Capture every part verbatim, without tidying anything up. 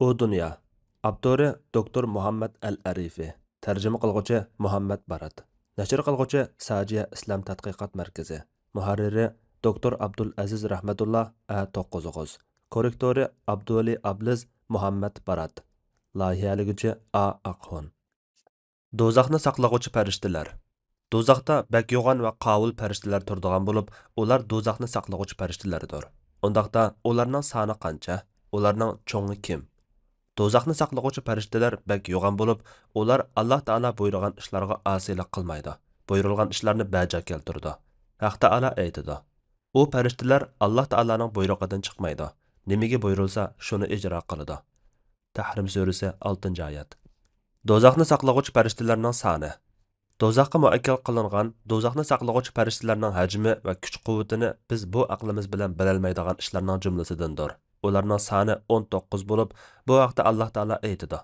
ئۇ دۇنيا. ئاپتورى دوكتور مۇھەممەد ئەل ئەرىفى. تەرجىمە قىلغۇچى مۇھەممەد بارات. نەشر قىلغۇچى ساجىيە ئىسلام تەتقىقات مەركىزى. مۇھەررىرى دوكتور ئابدۇلئەزىز رەھمەتۇللا، ئە توققۇز ئوغۇز. كوررېكتورى ئابدۇۋەلى ئابلىز، مۇھەممەد بارات. لايىھەلىگۈچى ئا ئاقخۇن. دوزاخنى ساقلىغۇچى پەرىشتىلەر. دوزاختا بەك يوغان ۋە قاۋۇل پەرىشتىلەر تۇرىدىغان بولۇپ، ئۇلار دوزاخنى ساقلىغۇچى پەرىشتىلەردۇر. ئۇنداقتا ئۇلارنىڭ سانى قانچە؟ ئۇلارنىڭ چوڭى كىم؟ دوزاخنى ساقلىغۇچى پەرىشتىلەر بەك يوغان بولۇپ، ئۇلار ئاللا تائالا بۇيرۇغان ئىشلارغا ئاسىيلىق قىلمايدۇ، بۇيرۇلغان ئىشلارنى بەجا كەلتۈرىدۇ. ھەق تائالا ئېيتىدۇ، ئۇ پەرىشتىلەر ئاللا تائالانىڭ بۇيرۇقىدىن چىقمايدۇ، نېمىگە بۇيرۇلسا، شۇنى ئىجرا قىلىدۇ. تەھرىم سۈرىسى، ئالتىنچى ئايەت. دوزاخنى ساقلىغۇچى پەرىشتىلەرنىڭ سانى. دوزاخقا مۇئەككەل قىلىنغان دوزاخنى ساقلىغۇچى پەرىشتىلەرنىڭ ھەجمى ۋە كۈچ-قۇۋۋىتىنى بىز بۇ ئەقلىمىز بىلەن بىلەلمەيدىغان ئىشلارنىڭ جۈملىسىدىندۇر. ئۇلارنىڭ سانى ئون توققۇز بولۇپ، بۇ ھەقتە ئاللا تائالا ئېيتىدۇ،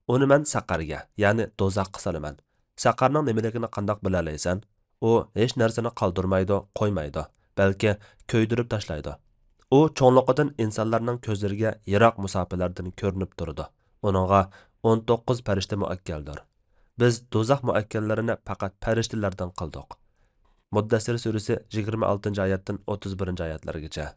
ئۇنى مەن سەقەرگە، يەنى دوزاخقا سالىمەن. سەقەرنىڭ نېمىلىكىنى قانداق بىلەلەيسەن؟ ئۇ ھېچ نەرسىنى قالدۇرمايدۇ، قويمايدۇ، بەلكى كۆيدۈرۈپ تاشلايدۇ. ئۇ چوڭلۇقىدىن ئىنسانلارنىڭ كۆزلىرىگە يىراق مۇساپىلەردىن كۆرۈنۈپ تۇرىدۇ. ئۇنىڭغا ئون توققۇز پەرىشتە مۇئەككەلدۇر. بىز دوزاخ مۇئەككەللىرىنى پەقەت پەرىشتىلەردىن قىلدۇق. مۇددەسسىر سۈرىسى، يىگىرمە ئالتىنچى ئايەتتىن ئوتتۇز بىرىنچى ئايەتلەرگىچە.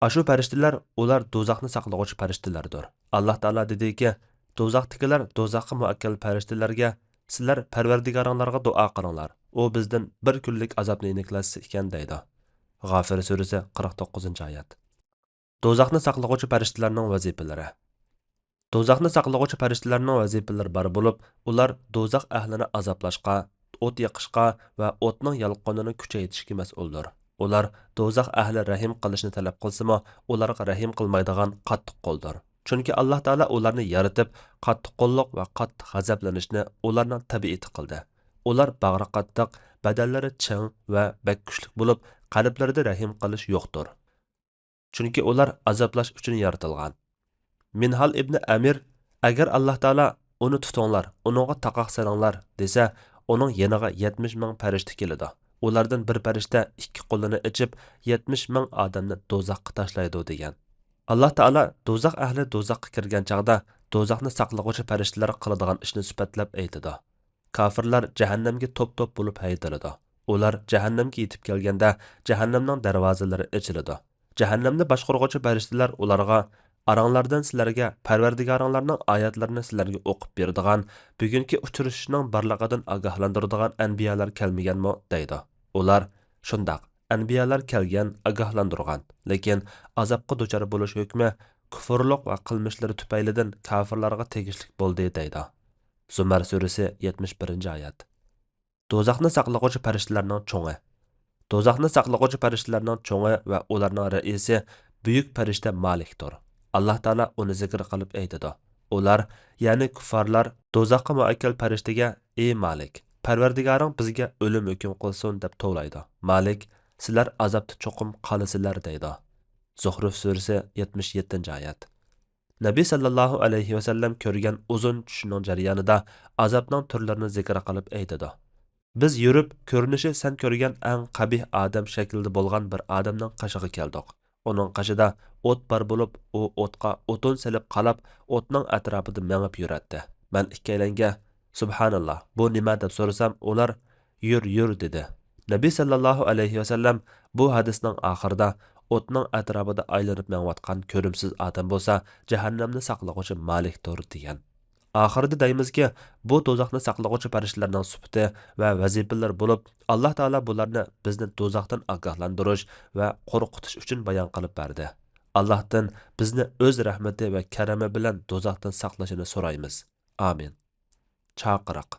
ئاشۇ پەرىشتىلەر، ئۇلار دوزاخنى ساقلىغۇچى پەرىشتىلەردۇر. ئاللا تائالا دېدىكى، دوزاختىكىلەر دوزاخقا مۇئەككەل پەرىشتىلەرگە، سىلەر پەرۋەردىگارىڭلارغا دۇئا قىلىڭلار، ئۇ بىزدىن بىر كۈنلۈك ئازابنى يېنىكلەتسە ئىكەن، دەيدۇ. غافىر سۈرىسى، قىرىق توققۇزىنچى ئايەت. دوزاخنى ساقلىغۇچى پەرىشتىلەرنىڭ ۋەزىپىلىرى. دوزاخنى ساقلىغۇچى پەرىشتىلەرنىڭ ۋەزىپىلىرى بار بولۇپ، ئۇلار دوزاخ ئەھلىنى ئازابلاشقا، ئوت يېقىشقا ۋە ئوتنىڭ يالقۇنىنى كۈچەيتىشكە مەسئۇلدۇر. ئۇلار دوزاخ ئەھلى رەھىم قىلىشنى تەلەپ قىلسىمۇ، ئۇلارغا رەھىم قىلمايدىغان قاتتىق قولدۇر. چۈنكى ئاللا تائالا ئۇلارنى يارىتىپ، قاتتىق قوللۇق ۋە قاتتىق غەزەپلىنىشنى ئۇلارنىڭ تەبىئىتى قىلدى. ئۇلار باغرى قاتتىق، بەدەنلىرى چىڭ ۋە بەك كۈچلۈك بولۇپ، قەلبلىرىدە رەھىم قىلىش يوقتۇر. چۈنكى ئۇلار ئازابلاش ئۈچۈن يارىتىلغان. مىنھال ئىبنى ئەمىر، ئەگەر ئاللا تائالا، ئۇنى تۇتۇڭلار، ئۇنىڭغا تاقاق سېلىڭلار، دېسە، ئۇنىڭ يېنىغا يەتمىش مىڭ پەرىشتە كېلىدۇ. ئۇلاردىن بىر پەرىشتە ئىككى قولىنى ئېچىپ، يەتمىش مىڭ ئادەمنى دوزاخقا تاشلايدۇ، دېگەن. ئاللا تائالا دوزاخ ئەھلى دوزاخقا كىرگەن چاغدا دوزاخنى ساقلىغۇچى پەرىشتىلەر قىلىدىغان ئىشنى سۈپەتلەپ ئېيتىدۇ. كاپىرلار جەھەننەمگە توپ-توپ بولۇپ ھەيدىلىدۇ. ئۇلار جەھەننەمگە يېتىپ كەلگەندە، جەھەننەمنىڭ دەرۋازىلىرى ئېچىلىدۇ. جەھەننەمنى باشقۇرغۇچى پەرىشتىلەر ئۇلارغا، ئاراڭلاردىن سىلەرگە پەرۋەردىگارىڭلارنىڭ ئايەتلىرىنى سىلەرگە ئوقۇپ بېرىدىغان، بۈگۈنكى ئۇچرىشىشنىڭ بارلىقىدىن ئاگاھلاندۇرىدىغان ئەنبىيالار كەلمىگەنمۇ؟ دەيدۇ. ئۇلار، شۇنداق، ئەنبىيالار كەلگەن، ئاگاھلاندۇرغان، لېكىن ئازابقا دۇچار بولۇش ھۆكمى كۇفۇرلۇق ۋە قىلمىشلىرى تۈپەيلىدىن كاپىرلارغا تېگىشلىك بولدى، دەيدۇ. زۇمەر سۈرىسى، يەتمىش بىرىنچى ئايەت. دوزاخنى ساقلىغۇچى پەرىشتىلەرنىڭ چوڭى. دوزاخنى ساقلىغۇچى پەرىشتىلەرنىڭ چوڭى ۋە ئۇلارنىڭ رەئىسى بۈيۈك پەرىشتە مالىكتۇر. ئاللا تائالا ئۇنى زىكىر قىلىپ ئېيتىدۇ. ئۇلار، يەنى كۇففارلار، دوزاخقا مۇئەككەل پەرىشتىگە، ئى مالىك، پەرۋەردىگارىڭ بىزگە ئۆلۈم ھۆكۈم قىلسۇن، دەپ توۋلايدۇ. مالىك، سىلەر ئازابتا چوقۇم قالىسىلەر، دەيدۇ. زۇخرۇف سۈرىسى، يەتمىش يەتتىنچى ئايەت. نەبى سەللەللاھۇ ئەلەيھى ۋەسەللەم كۆرگەن ئۇزۇن چۈشنىڭ جەريانىدا ئازابنىڭ تۈرلىرىنى زىكىر قىلىپ ئېيتىدۇ. بىز يۈرۈپ، كۆرۈنۈشى سەن كۆرگەن ئەڭ قەبىھ ئادەم شەكلىدە بولغان بىر ئادەمنىڭ قېشىغا كەلدۇق. ئۇنىڭ قېشىدا ئوت بار بولۇپ، ئۇ ئوتقا ئوتۇن سېلىپ قالاپ، ئوتنىڭ ئەتراپىدا مېڭىپ يۈرەتتى. مەن ئىككىيلەنگە، سۇبھاناللا، بۇ نېمە؟ دەپ سورىسام، ئۇلار، يۈر، يۈر، دېدى. نەبى سەللەللاھۇ ئەلەيھى ۋەسەللەم بۇ ھەدىسنىڭ ئاخىرىدا، ئوتنىڭ ئەتراپىدا ئايلىنىپ مېڭىۋاتقان كۆرۈمسىز ئادەم بولسا، جەھەننەمنى ساقلىغۇچى مالىكتۇر، دېگەن. ئاخىرىدا دەيمىزكى، بۇ دوزاخنى ساقلىغۇچى پەرىشتىلەرنىڭ سۈپىتى ۋە ۋەزىپىلىرى بولۇپ، ئاللا تائالا بۇلارنى بىزنى دوزاختىن ئاگاھلاندۇرۇش ۋە قورقۇتۇش ئۈچۈن بايان قىلىپ بەردى. ئاللاھتىن بىزنى ئۆز رەھمىتى ۋە كەرىمى بىلەن دوزاختىن ساقلىشىنى سورايمىز. ئامىن. چاقىرىق.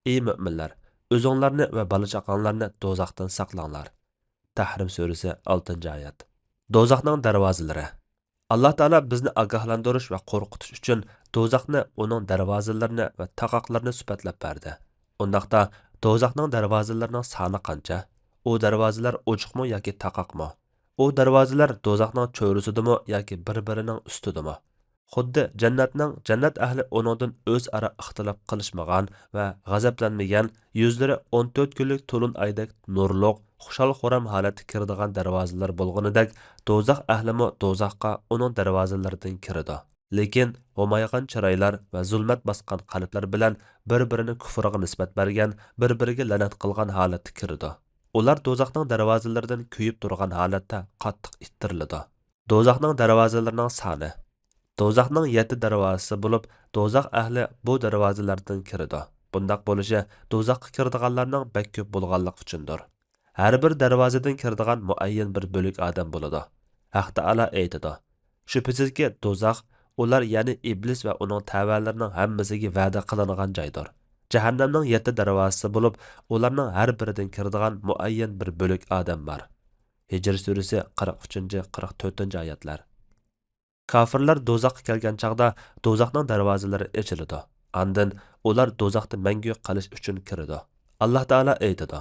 ئى مۆمىنلەر، ئۆزۈڭلارنى ۋە بالا-چاقاڭلارنى دوزاختىن ساقلاڭلار. تەھرىم سۈرىسى، ئالتىنچى ئايەت. دوزاخنىڭ دەرۋازىلىرى. ئاللا تائالا بىزنى ئاگاھلاندۇرۇش ۋە قورقۇتۇش ئۈچۈن دوزاخنى، ئۇنىڭ دەرۋازىلىرىنى ۋە تاقاقلىرىنى سۈپەتلەپ بەردى. ئۇنداقتا، دوزاخنىڭ دەرۋازىلىرىنىڭ سانى قانچە؟ ئۇ دەرۋازىلەر ئوچۇقمۇ ياكى تاقاقمۇ؟ ئۇ دەرۋازىلەر دوزاخنىڭ چۆرىسىدىمۇ ياكى بىر-بىرىنىڭ ئۈستىدىمۇ؟ خۇددى جەننەتنىڭ، جەننەت ئەھلى ئۇنىڭدىن ئۆزئارا ئىختىلاپ قىلىشمىغان ۋە غەزەپلەنمىگەن، يۈزلىرى ئون تۆت كۈنلۈك تولۇن ئايدەك نۇرلۇق، خۇشال-خۇرام ھالەتتە كىرىدىغان دەرۋازىلار بولغىنىدەك، دوزاخ ئەھلىمۇ دوزاخقا ئۇنىڭ دەرۋازىلىرىدىن كىرىدۇ. لېكىن ھومايغان چىرايلار ۋە زۇلمەت باسقان قەلبلەر بىلەن بىر-بىرىنى كۇفرىغا نىسبەت بەرگەن، بىر-بىرىگە لەنەت قىلغان ھالەتتە كىرىدۇ. ئۇلار دوزاخنىڭ دەرۋازىلىرىدىن كۆيۈپ تۇرغان ھالەتتە قاتتىق ئىتتىرىلىدۇ. دوزاخنىڭ دەرۋازىلىرىنىڭ سانى. دوزاخنىڭ يەتتە دەرۋازىسى بولۇپ، دوزاخ ئەھلى بۇ دەرۋازىلەردىن كىرىدۇ. بۇنداق بولۇشى دوزاخقا كىرىدىغانلارنىڭ بەك كۆپ بولغانلىقى ئۈچۈندۇر. ھەر بىر دەرۋازىدىن كىرىدىغان مۇئەييەن بىر بۆلەك ئادەم بولىدۇ. ھەق تائالا ئېيتىدۇ، شۈبھىسىزكى، دوزاخ ئۇلار، يەنى ئىبلىس ۋە ئۇنىڭ تەۋەلىرىنىڭ ھەممىسىگە ۋەدە قىلىنغان جايدۇر. جەھەننەمنىڭ يەتتە دەرۋازىسى بولۇپ، ئۇلارنىڭ ھەر بىرىدىن كىرىدىغان مۇئەييەن بىر بۆلەك ئادەم بار. ھىجر سۈرىسى قىرىق ئۈچىنچى، قىرىق تۆتىنچى ئايەتلەر. كاپىرلار دوزاخقا كەلگەن چاغدا دوزاخنىڭ دەرۋازىلىرى ئېچىلىدۇ. ئاندىن ئۇلار دوزاختا مەڭگۈ قېلىش ئۈچۈن كىرىدۇ. ئاللا تائالا ئېيتىدۇ،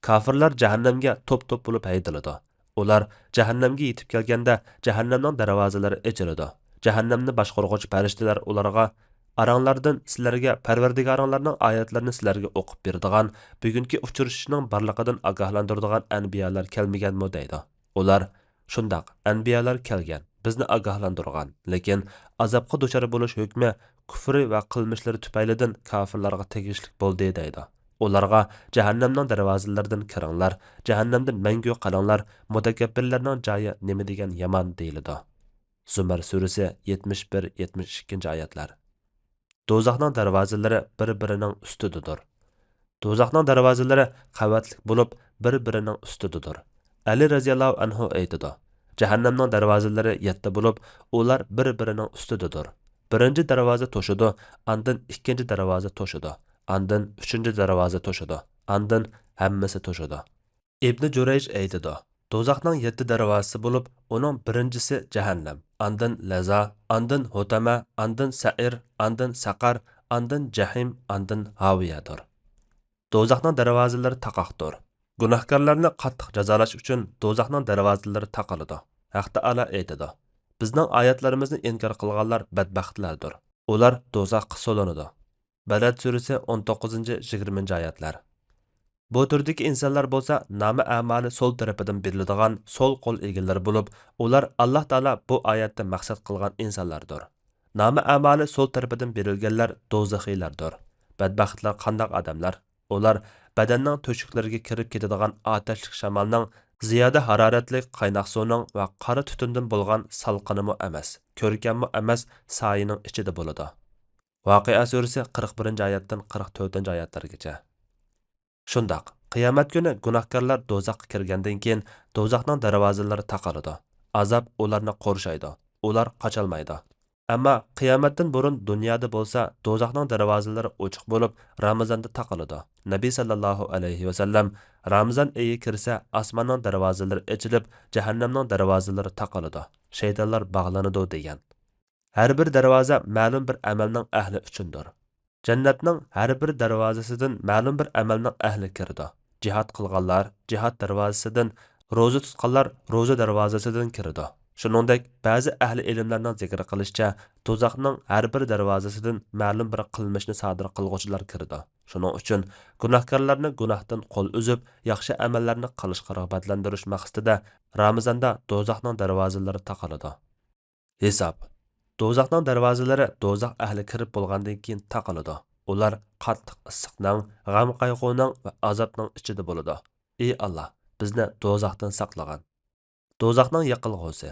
كاپىرلار جەھەننەمگە توپ-توپ بولۇپ ھەيدىلىدۇ. ئۇلار جەھەننەمگە يېتىپ كەلگەندە، جەھەننەمنىڭ دەرۋازىلىرى ئېچىلىدۇ. جەھەننەمنى باشقۇرغۇچى پەرىشتىلەر ئۇلارغا، ئاراڭلاردىن سىلەرگە پەرۋەردىگارىڭلارنىڭ ئايەتلىرىنى سىلەرگە ئوقۇپ بېرىدىغان، بۈگۈنكى ئۇچرىشىشنىڭ بارلىقىدىن ئاگاھلاندۇرىدىغان ئەنبىيالار كەلمىگەنمۇ؟ دەيدۇ. ئۇلار، شۇنداق، ئەنبىيالار كەلگەن، بىزنى ئاگاھلاندۇرغان، لېكىن ئازابقا دۇچار بولۇش ھۆكمى كۇفرى ۋە قىلمىشلىرى تۈپەيلىدىن كاپىرلارغا تېگىشلىك بولدى، دەيدۇ. ئۇلارغا، جەھەننەمنىڭ دەرۋازىلىرىدىن كىرىڭلار، جەھەننەمدە مەڭگۈ قېلىڭلار، مۇتەكەببىرلەرنىڭ جايى نېمە دېگەن يامان، دېيىلىدۇ. زۇمەر سۈرىسى يەتمىش بىر، يەتمىش ئىككىنچى ئايەتلەر. دوزاخنىڭ دەرۋازىلىرى بىر-بىرىنىڭ ئۈستىدىدۇر. دوزاخنىڭ دەرۋازىلىرى قەۋەتلىك بولۇپ، بىر-بىرىنىڭ ئۈستىدىدۇر. ئەلى رەزىياللاھۇ ئەنھۇ ئېيتىدۇ، جەھەننەمنىڭ دەرۋازىلىرى يەتتە بولۇپ، ئۇلار بىر-بىرىنىڭ ئۈستىدىدۇر. بىرىنچى دەرۋازا توشىدۇ، ئاندىن ئىككىنچى دەرۋازا توشىدۇ، ئاندىن ئۈچىنچى دەرۋازا توشىدۇ، ئاندىن ھەممىسى توشىدۇ. ئىبنى جۇرەيج ئېيتىدۇ، دوزاخنىڭ يەتتە دەرۋازىسى بولۇپ، ئۇنىڭ بىرىنچىسى جەھەننەم، ئاندىن لەزا، ئاندىن ھۇتەمە، ئاندىن سەئىر، ئاندىن سەقەر، ئاندىن جەھىم، ئاندىن ھاۋىيەدۇر. دوزاخنىڭ دەرۋازىلىرى تاقاقتۇر. گۇناھكارلارنى قاتتىق جازالاش ئۈچۈن دوزاخنىڭ دەرۋازىلىرى تاقىلىدۇ. ھەق تائالا ئېيتىدۇ، بىزنىڭ ئايەتلىرىمىزنى ئىنكار قىلغانلار بەتبەختلەردۇر. ئۇلار دوزاخقا سولىنىدۇ. بەلەد سۈرىسى ئون توققۇزىنچى، يىگىرمىنچى ئايەتلەر. بۇ تۈردىكى ئىنسانلار بولسا نامە ئەمالى سول تەرىپىدىن بېرىلىدىغان سول قول ئىگىلىرى بولۇپ، ئۇلار ئاللا تائالا بۇ ئايەتتە مەقسەت قىلغان ئىنسانلاردۇر. نامە ئەمالى سول تەرىپىدىن بېرىلگەنلەر دوزىخىيلاردۇر. بەتبەختلەر قانداق ئادەملەر؟ ئۇلار بەدەننىڭ تۆشۈكلىرىگە كىرىپ كېتىدىغان ئاتەشلىك شامالنىڭ زىيادە ھارارەتلىك قايناق سۇنىڭ ۋە قارا تۈتۈندىن بولغان سالقىنىمۇ ئەمەس، كۆركەممۇ ئەمەس سايىنىڭ ئىچىدە بولىدۇ. ۋاقىئە سۈرىسى قىرىق بىرىنچى ئايەتتىن قىرىق تۆتىنچى ئايەتلەرگىچە. شۇنداق، قىيامەت كۈنى گۇناھكارلار دوزاخقا كىرگەندىن كېيىن، دوزاخنىڭ دەرۋازىلىرى تاقىلىدۇ. ئازاب ئۇلارنى قورشايدۇ. ئۇلار قاچالمايدۇ. ئەمما قىيامەتتىن بۇرۇن دۇنيادا بولسا دوزاخنىڭ دەرۋازىلىرى ئوچۇق بولۇپ، رامىزاندا تاقىلىدۇ. نەبى ساللاللاھۇ ئەلەيھى ۋەسەللەم، رامىزان ئېيى كىرسە ئاسماننىڭ دەرۋازىلىرى ئېچىلىپ، جەھەننەمنىڭ دەرۋازىلىرى تاقىلىدۇ، شەيتانلار باغلىنىدۇ، دېگەن. ھەر بىر دەرۋازا مەلۇم بىر ئەمەلنىڭ ئەھلى ئۈچۈندۇر. جەننەتنىڭ ھەر بىر دەرۋازىسىدىن مەلۇم بىر ئەمەلنىڭ ئەھلى كىرىدۇ. جىھاد قىلغانلار جىھاد دەرۋازىسىدىن، روزا تۇتقانلار روزا دەرۋازىسىدىن كىرىدۇ. شۇنىڭدەك، بەزى ئەھلى ئىلىملەرنىڭ زىكىر قىلىشىچە، دوزاخنىڭ ھەر بىر دەرۋازىسىدىن مەلۇم بىر قىلمىشنى سادىر قىلغۇچىلار كىرىدۇ. شۇنىڭ ئۈچۈن گۇناھكارلارنى گۇناھتىن قول ئۈزۈپ، ياخشى ئەمەللەرنى قىلىشقا رىغبەتلەندۈرۈش مەقسىتىدە رامىزاندا دوزاخنىڭ دەرۋازىلىرى تاقىلىدۇ. ھېساب. دوزاخنىڭ دەرۋازىلىرى دوزاخ ئەھلى كىرىپ بولغاندىن كېيىن تاقىلىدۇ. ئۇلار قاتتىق ئىسسىقنىڭ، غەم-قايغۇنىڭ ۋە ئازابنىڭ ئىچىدە بولىدۇ. ئى ئاللا، بىزنى دوزاختىن ساقلىغىن. دوزاخنىڭ يېقىلغۇسى.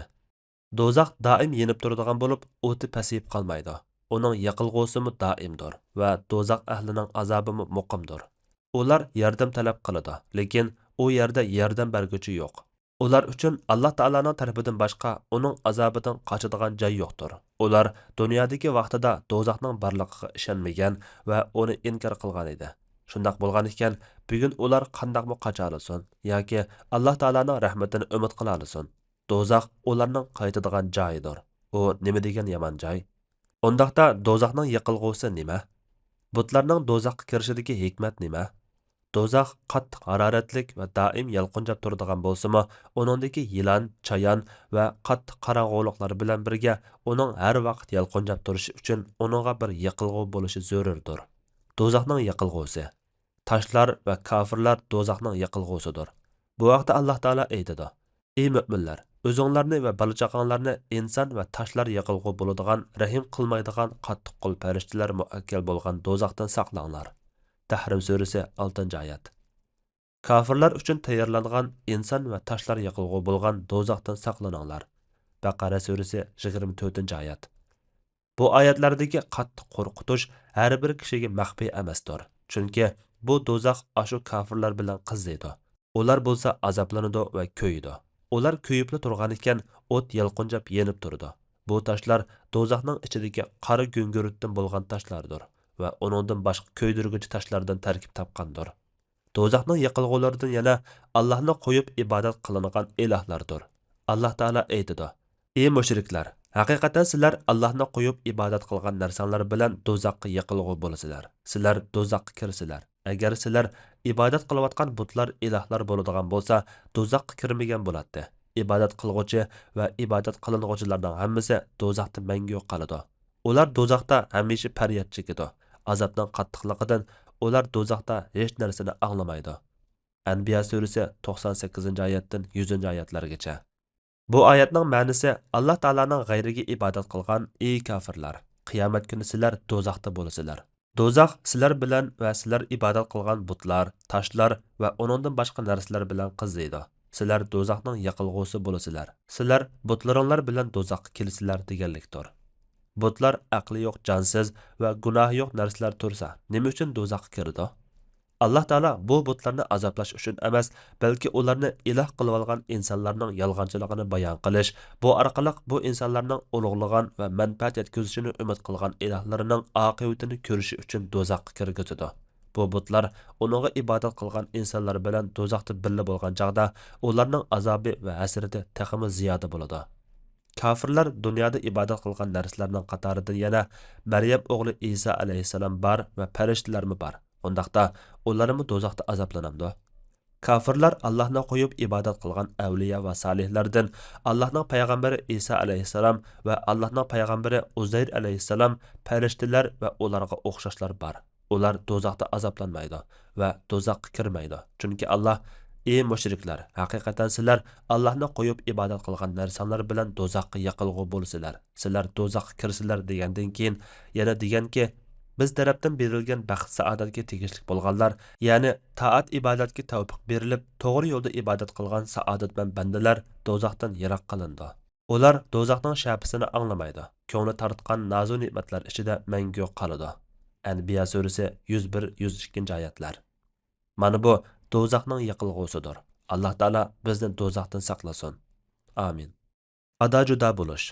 دوزاخ دائىم يېنىپ تۇرىدىغان بولۇپ، ئوتى پەسىيىپ قالمايدۇ. ئۇنىڭ يېقىلغۇسىمۇ دائىمدۇر ۋە دوزاخ ئەھلىنىڭ ئازابىمۇ مۇقىمدۇر. ئۇلار ياردەم تەلەپ قىلىدۇ، لېكىن ئۇ يەردە ياردەم بەرگۈچى يوق. ئۇلار ئۈچۈن ئاللا تائالانىڭ تەرىپىدىن باشقا ئۇنىڭ ئازابىدىن قاچىدىغان جاي يوقتۇر. ئۇلار دۇنيادىكى ۋاقتىدا دوزاخنىڭ بارلىقىغا ئىشەنمىگەن ۋە ئۇنى ئىنكار قىلغان ئىدى. شۇنداق بولغان ئىكەن، بۈگۈن ئۇلار قانداقمۇ قاچالىسۇن ياكى ئاللا تائالانىڭ رەھمىتىنى ئۈمىد قىلالىسۇن؟ دوزاخ ئۇلارنىڭ قايتىدىغان جايىدۇر. ئۇ نېمە دېگەن يامان جاي! ئۇنداقتا دوزاخنىڭ يېقىلغۇسى نېمە؟ بۇتلارنىڭ دوزاخقا كىرىشىدىكى ھېكمەت نېمە؟ دوزاخ قاتتىق ھارارەتلىك ۋە دائىم يالقۇنجاپ تۇرىدىغان بولسىمۇ، ئۇنىڭدىكى يىلان، چايان ۋە قاتتىق قاراڭغۇلۇقلار بىلەن بىرگە ئۇنىڭ ھەر ۋاقىت يالقۇنجاپ تۇرۇشى ئۈچۈن ئۇنىڭغا بىر يېقىلغۇ بولۇشى زۆرۈردۇر. دوزاخنىڭ يېقىلغۇسى. تاشلار ۋە كاپىرلار دوزاخنىڭ يېقىلغۇسىدۇر. بۇ ھەقتە ئاللا تائالا ئېيتىدۇ: ئى مۆمىنلەر، ئۆزۈڭلارنى ۋە بالا-چاقاڭلارنى ئىنسان ۋە تاشلار يېقىلغۇ بولىدىغان، رەھىم قىلمايدىغان قاتتىق قول پەرىشتىلەر مۇئەككەل بولغان دوزاختىن ساقلاڭلار. تەھرىم سۈرىسى، ئالتىنچى ئايەت. كاپىرلار ئۈچۈن تەييارلانغان ئىنسان ۋە تاشلار يېقىلغۇ بولغان دوزاختىن ساقلىنىڭلار. بەقەرە سۈرىسى، يىگىرمە تۆتىنچى ئايەت. بۇ ئايەتلەردىكى قاتتىق قورقۇتۇش ھەر بىر كىشىگە مەخپىي ئەمەستۇر. چۈنكى بۇ دوزاخ ئاشۇ كاپىرلار بىلەن قىزىيدۇ. ئۇلار بولسا ئازابلىنىدۇ ۋە كۆيىدۇ. ئۇلار كۆيۈپلا تۇرغان ئىكەن، ئوت يالقۇنجاپ يېنىپ تۇرىدۇ. بۇ تاشلار دوزاخنىڭ ئىچىدىكى قارا گۈڭگۈرتتىن بولغان تاشلاردۇر ۋە ئۇنىڭدىن باشقا كۆيدۈرگۈچى تاشلاردىن تەركىب تاپقاندۇر. دوزاخنىڭ يېقىلغۇلىرىدىن يەنە ئاللاھنى قويۇپ ئىبادەت قىلىنغان ئىلاھلاردۇر. ئاللاھ تائالا ئېيتىدۇ: «ئى مۇشرىكلار! ھەقىقەتەن سىلەر ئاللاھنى قويۇپ ئىبادەت قىلغان نەرسەڭلار بىلەن دوزاخقا يېقىلغۇ بولىسىلەر. سىلەر دوزاخقا كىرىسىلەر. ئەگەر سىلەر ئىبادەت قىلىۋاتقان بۇتلار ئىلاھلار بولىدىغان بولسا، دوزاخقا كىرمىگەن بولاتتى. ئىبادەت قىلغۇچى ۋە ئىبادەت قىلىنغۇچىلارنىڭ ھەممىسى دوزاختا مەڭگۈ قالىدۇ. ئۇلار دوزاختا ھەمىشە پەرياد چېكىدۇ. ئازابنىڭ قاتتىقلىقىدىن ئۇلار دوزاختا ھېچ نەرسىنى ئاڭلىمايدۇ.» ئەنبىيا سۈرىسى، توقسان سەككىزىنچى ئايەتتىن يۈزىنچى ئايەتلەرگىچە. بۇ ئايەتنىڭ مەنىسى: «ئاللاھ تائالانىڭ غەيرىگە ئىبادەت قىلغان، ئى كاپىرلار! قىيامەت كۈنى سىلەر دوزاختا بولىسىلەر. دوزاخ سىلەر بىلەن ۋە سىلەر ئىبادەت قىلغان بۇتلار، تاشلار ۋە ئۇنىڭدىن باشقا نەرسىلەر بىلەن قىزىيدۇ. سىلەر دوزاخنىڭ يېقىلغۇسى بولىسىلەر. سىلەر بۇتلىرىڭلار بىلەن دوزاخقا كېلىسىلەر» دېگەنلىكتۇر. بۇتلار ئەقلى يوق، جانسىز ۋە گۇناھى يوق نەرسىلەر تۇرسا، نېمە ئۈچۈن دوزاخقا كىرىدۇ؟ ئاللاھ تائالا بۇ بۇتلارنى ئازابلاش ئۈچۈن ئەمەس، بەلكى ئۇلارنى ئىلاھ قىلىۋالغان ئىنسانلارنىڭ يالغانچىلىقىنى بايان قىلىش، بۇ ئارقىلىق بۇ ئىنسانلارنىڭ ئۇلۇغلىغان ۋە مەنپەئەت يەتكۈزۈشىنى ئۈمىد قىلغان ئىلاھلىرىنىڭ ئاقىۋىتىنى كۆرۈشى ئۈچۈن دوزاخقا كىرگۈزىدۇ. بۇ بۇتلار ئۇنىڭغا ئىبادەت قىلغان ئىنسانلار بىلەن دوزاختا بىللە بولغان چاغدا، ئۇلارنىڭ ئازابى ۋە ھەسرىتى تېخىمۇ زىيادە بولىدۇ. كاپىرلار دۇنيادا ئىبادەت قىلغان نەرسىلەرنىڭ قاتارىدىن يەنە مەريەم ئوغلى ئىسا ئەلەيھىسسالام بار ۋە پەرىشتىلەرمۇ بار. ئۇنداقتا ئۇلارمۇ دوزاختا ئازابلىنامدۇ؟ كاپىرلار ئاللاھنى قويۇپ ئىبادەت قىلغان ئەۋلىيا ۋە سالىھلاردىن، ئاللاھنىڭ پەيغەمبىرى ئىسا ئەلەيھىسسالام ۋە ئاللاھنىڭ پەيغەمبىرى ئۇزەير ئەلەيھىسسالام، پەرىشتىلەر ۋە ئۇلارغا ئوخشاشلار بار. ئۇلار دوزاختا ئازابلانمايدۇ ۋە دوزاخقا كىرمەيدۇ. چۈنكى ئاللاھ: «ئى مۇشرىكلار! ھەقىقەتەن سىلەر ئاللاھنى قويۇپ ئىبادەت قىلغان نەرسەڭلار بىلەن دوزاخقا يېقىلغۇ بولىسىلەر. سىلەر دوزاخقا كىرىسىلەر» دېگەندىن كېيىن يەنە دېگەنكى: «بىز تەرەپتىن بېرىلگەن بەخت-سائادەتكە تېگىشلىك بولغانلار، يەنى تائەت-ئىبادەتكە تەۋپىق بېرىلىپ، توغرا يولدا ئىبادەت قىلغان سائادەتمەن بەندىلەر دوزاختىن يىراق قىلىنىدۇ. ئۇلار دوزاخنىڭ شەپىسىنى ئاڭلىمايدۇ. كۆڭلى تارتقان نازۇ-نېمەتلەر ئىچىدە مەڭگۈ قالىدۇ.» ئەنبىيا سۈرىسى، يۈز بىر، يۈز ئىككىنچى ئايەتلەر. مانا بۇ دوزاخنىڭ يېقىلغۇسىدۇر. ئاللاھ تائالا بىزنى دوزاختىن ساقلىسۇن. ئامىن. ئادا-جۇدا بولۇش.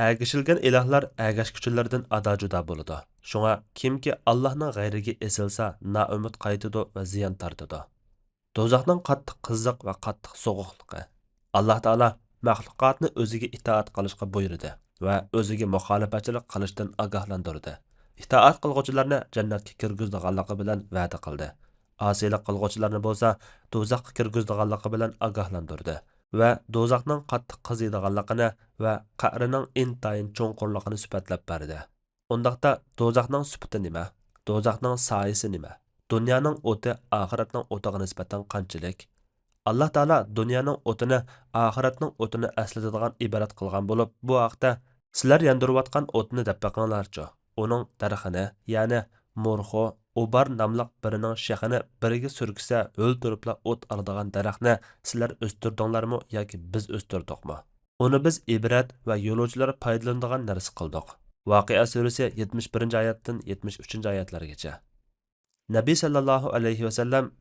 ئەگىشىلگەن ئىلاھلار ئەگەشكۈچىلىرىدىن ئادا-جۇدا بولىدۇ. شۇڭا كىمكى ئاللاھنىڭ غەيرىگە ئېسىلسا، نائۈمىد قايتىدۇ ۋە زىيان تارتىدۇ. دوزاخنىڭ قاتتىق قىزىق ۋە قاتتىق سوغۇقلۇقى. ئاللاھ تائالا مەخلۇقاتنى ئۆزىگە ئىتائەت قىلىشقا بۇيرۇدى ۋە ئۆزىگە مۇخالىپەتچىلىك قىلىشتىن ئاگاھلاندۇردى. ئىتائەت قىلغۇچىلارنى جەننەتكە كىرگۈزىدىغانلىقى بىلەن ۋەدە قىلدى. ئاسىيلىق قىلغۇچىلارنى بولسا دوزاخقا كىرگۈزىدىغانلىقى بىلەن ئاگاھلاندۇردى ۋە دوزاخنىڭ قاتتىق قىزىيدىغانلىقىنى ۋە قەئرىنىڭ ئىنتايىن چوڭقۇرلۇقىنى سۈپەتلەپ بەردى. ئۇنداقتا دوزاخنىڭ سۈپىتى نېمە؟ دوزاخنىڭ سايىسى نېمە؟ دۇنيانىڭ ئوتى ئاخىرەتنىڭ ئوتىغا نىسبەتەن قانچىلىك؟ ئاللاھ تائالا دۇنيانىڭ ئوتىنى ئاخىرەتنىڭ ئوتىنى ئەسلىتىدىغان ئىبارەت قىلغان بولۇپ، بۇ ھەقتە: «سىلەر ياندۇرۇۋاتقان ئوتنى دەپ بېقىڭلارچۇ، ئۇنىڭ دەرىخىنى، يەنى مورخو، ئۇبار ناملىق بىرىنىڭ شېخىنى بىرگە سۈركىسە ھۆل تۇرۇپلا ئوت ئالىدىغان دەرەخنى سىلەر ئۆستۈردۈڭلارمۇ ياكى بىز ئۆستۈردۇقمۇ؟ ئۇنى بىز ئىبرەت ۋە يولۇچىلار پايدىلىنىدىغان نەرسە قىلدۇق.» ۋەقىئە سۈرىسى، يەتمىش بىرىنچى ئايەتتىن يەتمىش ئۈچىنچى ئايەتلەرگىچە. نەبى سەللەللاھۇ ئەلەيھى ۋەسەللەم: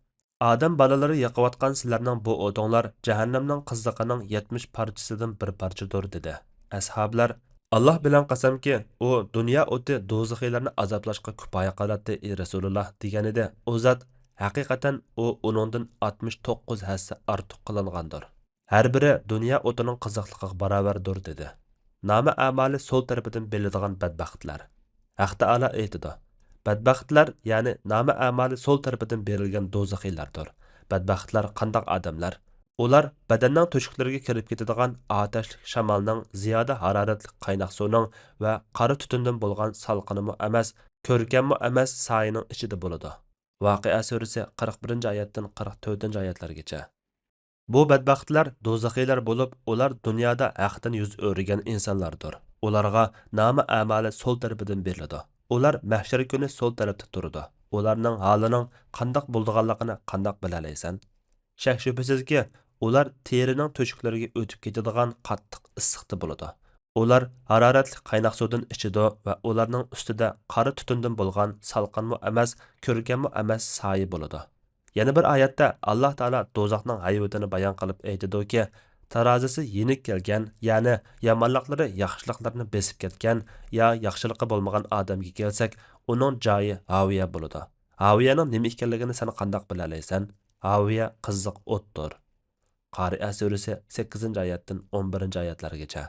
«ئادەم بالىلىرى يېقىۋاتقان سىلەرنىڭ بۇ ئوتۇڭلار جەھەننەمنىڭ قىزىقىنىڭ يەتمىش پارچىسىدىن بىر پارچىدۇر» دېدى. ئەسھابلار: «ئاللاھ بىلەن قەسەمكى، ئۇ دۇنيا ئوتى دوزىخىيلارنى ئازابلاشقا كۇپايە قىلاتتى، ئى رەسۇلۇللاھ» دېگەنىدى. ئۇ زات: «ھەقىقەتەن ئۇ ئۇنىڭدىن ئاتمىش توققۇز ھەسسە ئارتۇق قىلىنغاندۇر.» ھەر بىرى دۇنيا ئوتىنىڭ قىزىقلىقىغا باراۋەردۇر، دېدى. نامە ئەمالى سول تەرىپىدىن بېرىلىدىغان بەدبەختلەر. ھەق تائالا ئېيتىدۇ: «بەدبەختلەر، يەنى نامە ئەمالى سول تەرىپىدىن بېرىلگەن دوزىخىيلاردۇر.» بەدبەختلەر قانداق ئادەملەر؟ ئۇلار بەدەننىڭ تۆشۈكلىرىگە كىرىپ كېتىدىغان ئاتەشلىك شامالنىڭ، زىيادە ھارارەتلىك قايناق سۇنىڭ ۋە قارا تۈتۈندىن بولغان سالقىنمۇ ئەمەس، كۆركەممۇ ئەمەس سايىنىڭ ئىچىدە بولىدۇ. ۋەقىئە سۈرىسى، قىرىق بىرىنچى ئايەتتىن قىرىق تۆتىنچى ئايەتلەرگىچە. بۇ بەتبەختلەر دوزىخىيلار بولۇپ، ئۇلار دۇنيادا ھەقتىن يۈز ئۆرۈگەن ئىنسانلاردۇر. ئۇلارغا نامە ئەمالى سول تەرىپىدىن بېرىلىدۇ. ئۇلار مەھشەر كۈنى سول تەرەپتە تۇرىدۇ. ئۇلارنىڭ ھالىنىڭ قانداق بولىدىغانلىقىنى قانداق بىلەلەيسەن؟ شەك-شۈبھىسىزكى، ئۇلار تېرىنىڭ تۆشۈكلىرىگە ئۆتۈپ كېتىدىغان قاتتىق ئىسسىقتا بولىدۇ. ئۇلار ھارارەتلىك قايناق سۇدىن ئىچىدۇ ۋە ئۇلارنىڭ ئۈستىدە قارا تۈتۈندىن بولغان سالقىنمۇ ئەمەس، كۆركەممۇ ئەمەس سايە بولىدۇ. يەنە بىر ئايەتتە ئاللاھ تائالا دوزاخنىڭ ھەيۋىتىنى بايان قىلىپ ئېيتىدۇكى، تارازىسى يېنىك كەلگەن، يەنى يامانلىقلىرى ياخشىلىقلىرىنى بېسىپ كەتكەن يا ياخشىلىقى بولمىغان ئادەمگە كەلسەك، ئۇنىڭ جايى ھاۋىيە بولىدۇ. ھاۋىيەنىڭ نېمە ئىكەنلىكىنى سەن قانداق بىلەلەيسەن؟ ھاۋىيە قىزىق ئوتتۇر. قارىئە سۈرىسى سەككىزىنچى ئايەتتىن ئون بىرىنچى ئايەتلەرگىچە.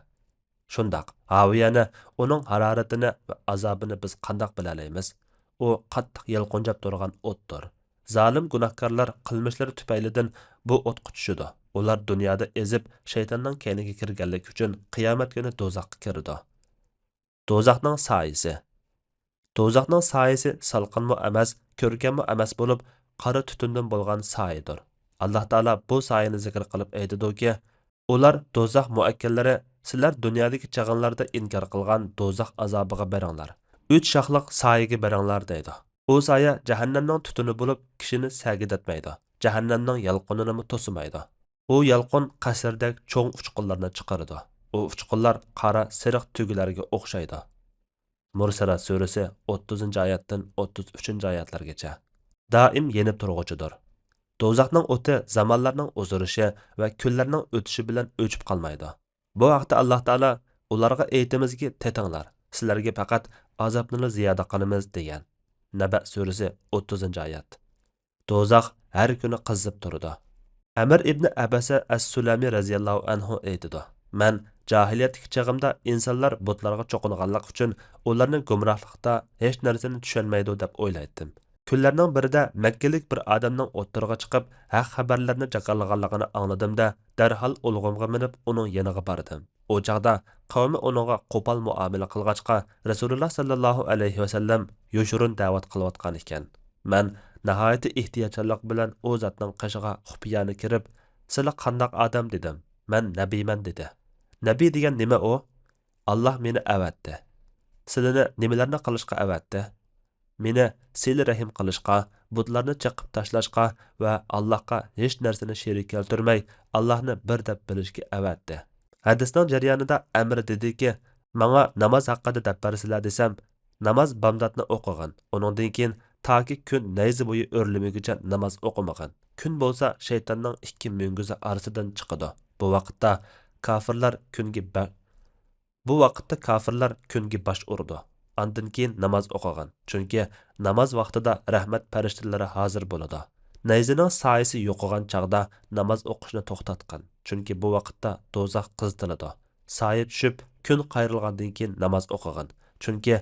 شۇنداق، ھاۋىيەنى، ئۇنىڭ ھارارىتىنى ۋە ئازابىنى بىز قانداق بىلەلەيمىز؟ ئۇ قاتتىق يالقۇنجاپ تۇرغان ئوتتۇر. زالىم گۇناھكارلار قىلمىشلىرى تۈپەيلىدىن بۇ ئوتقا چۈشىدۇ. ئۇلار دۇنيادا ئېزىپ، شەيتاننىڭ كەينىگە كىرگەنلىكى ئۈچۈن قىيامەت كۈنى دوزاخقا كىرىدۇ. دوزاخنىڭ سايىسى. دوزاخنىڭ سايىسى سالقىنمۇ ئەمەس، كۆركەممۇ ئەمەس بولۇپ، قارا تۈتۈندىن بولغان سايىدۇر. ئاللاھ تائالا بۇ سايىنى زىكىر قىلىپ ئېيتىدۇكى، ئۇلار، دوزاخ مۇئەككىللىرى، سىلەر دۇنيادىكى چېغىڭلاردا ئىنكار قىلغان دوزاخ ئازابىغا بېرىڭلار. ئۈچ شاخلىق سايىگە بېرىڭلار دەيدۇ. ئۇ سايە جەھەننەمنىڭ تۈتۈنى بولۇپ، كىشىنى سەگىدەتمەيدۇ. جەھەننەمنىڭ يالقۇنىنىمۇ توسىمايدۇ. ئۇ يالقۇن قەسىردەك چوڭ ئۇچقۇنلارنى چىقىرىدۇ. ئۇ ئۇچقۇنلار قارا سېرىق تۈگىلەرگە ئوخشايدۇ. مۇرسەلات سۈرىسى ئوتتۇزىنچى ئايەتتىن ئوتتۇز ئۈچىنچى ئايەتلەرگىچە. دائىم يېنىپ تۇرغۇچىدۇر. دوزاخنىڭ ئوتى زامانلارنىڭ ئۇزىرىشى ۋە كۈنلەرنىڭ ئۆتۈشى بىلەن ئۆچۈپ قالمايدۇ. بۇ ھەقتە ئاللاھ تائالا، ئۇلارغا ئېيتىمىزكى، تېتىڭلار، سىلەرگە پەقەت ئازابنىلا زىيادە قىلىمىز، دېگەن. نەبەئ سۈرىسى ئوتتۇزىنچى ئايەت. دوزاخ ھەر كۈنى قىزىپ تۇرىدۇ. ئەمىر ئىبنى ئەبەسە ئەس-سۇلەمى رەزىياللاھۇ ئەنھۇ ئېيتىدۇ، مەن جاھىلىيەتتىكى چېغىمدا ئىنسانلار بۇتلارغا چوقۇنغانلىقى ئۈچۈن ئۇلارنى گۇمراھلىقتا ھېچ نەرسىنى چۈشەنمەيدۇ دەپ ئويلايتتىم. كۈنلەرنىڭ بىرىدە مەككىلىك بىر ئادەمنىڭ ئوتتۇرىغا چىقىپ، ھەق خەۋەرلەرنى جاكارلىغانلىقىنى ئاڭلىدىم-دە، دەرھال ئۇلىغۇمغا مىنىپ ئۇنىڭ يېنىغا باردىم. ئۇ چاغدا قەۋمى ئۇنىڭغا قوپال مۇئامىلە قىلغاچقا، رەسۇلۇللا ساللاللاھۇ ئەلەيھى ۋەسەللەم يوشۇرۇن دەۋەت قىلىۋاتقان ئىكەن. مەن ناھايىتى ئېھتىياتچانلىق بىلەن ئۇ زاتنىڭ قېشىغا خۇپىيانە كىرىپ، سىلى قانداق ئادەم؟ دېدىم. مەن نەبىيمەن، دېدى. نەبىي دېگەن نېمە ئۇ؟ ئاللاھ مېنى ئەۋەتتى. سىلىنى نېمىلەرنى قىلىشقا ئەۋەتتى؟ مېنى سىلە رەھىم قىلىشقا، بۇتلارنى چېقىپ تاشلاشقا ۋە ئاللاھقا ھېچ نەرسىنى شېرىك كەلتۈرمەي، ئاللاھنى بىر دەپ بىلىشكە ئەۋەتتى. ھەدىسنىڭ جەريانىدا ئەمىر دېدىكى، ماڭا ناماز ھەققىدە دەپ بەرسىلە دېسەم، ناماز بامداتنى ئوقۇغىن، ئۇنىڭدىن كېيىن تاكى كۈن نەيزە بويى ئۆرلىمىگۈچە ناماز ئوقۇمىغىن. كۈن بولسا شەيتاننىڭ ئىككى مۈڭگۈزى ئارىسىدىن چىقىدۇ. بۇ ۋاقىتتا كاپىرلار كۈنگە بە-، بۇ ۋاقىتتا كاپىرلار كۈنگە باش ئۇرىدۇ. ئاندىن كېيىن ناماز ئوقۇغىن، چۈنكى ناماز ۋاقتىدا رەھمەت پەرىشتىلىرى ھازىر بولىدۇ. نەيزىنىڭ سايىسى يوقىغان چاغدا ناماز ئوقۇشنى توختاتقىن، چۈنكى بۇ ۋاقىتتا دوزاخ قىزىتىلىدۇ. سايە چۈشۈپ، كۈن قايرىلغاندىن كېيىن ناماز ئوقۇغىن، چۈنكى